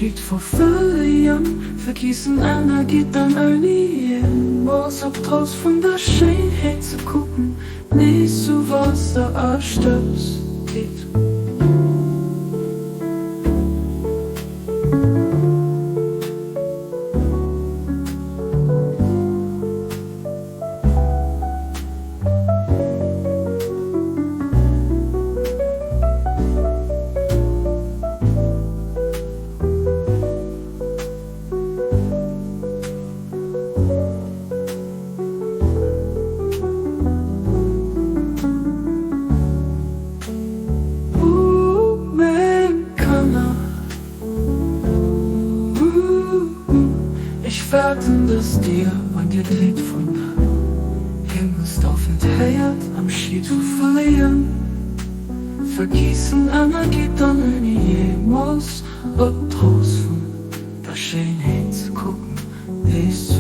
Abschied vu verléieren. Vergiessen Energie dann ouni jeemools op d'Haus vun der Schéinheet ze kucken, nees zu Waasser a Stëbs geet. Ooh, meng Kanner, ooh, ech fäerten, dass dir, wann dir d'Lidd vun der Himmelsdauf net héiert, am Schied vu Fléien vergiessen ënnergeet an ouni jeemools op d'Rous vun der Schéinheet ze kucken, nees.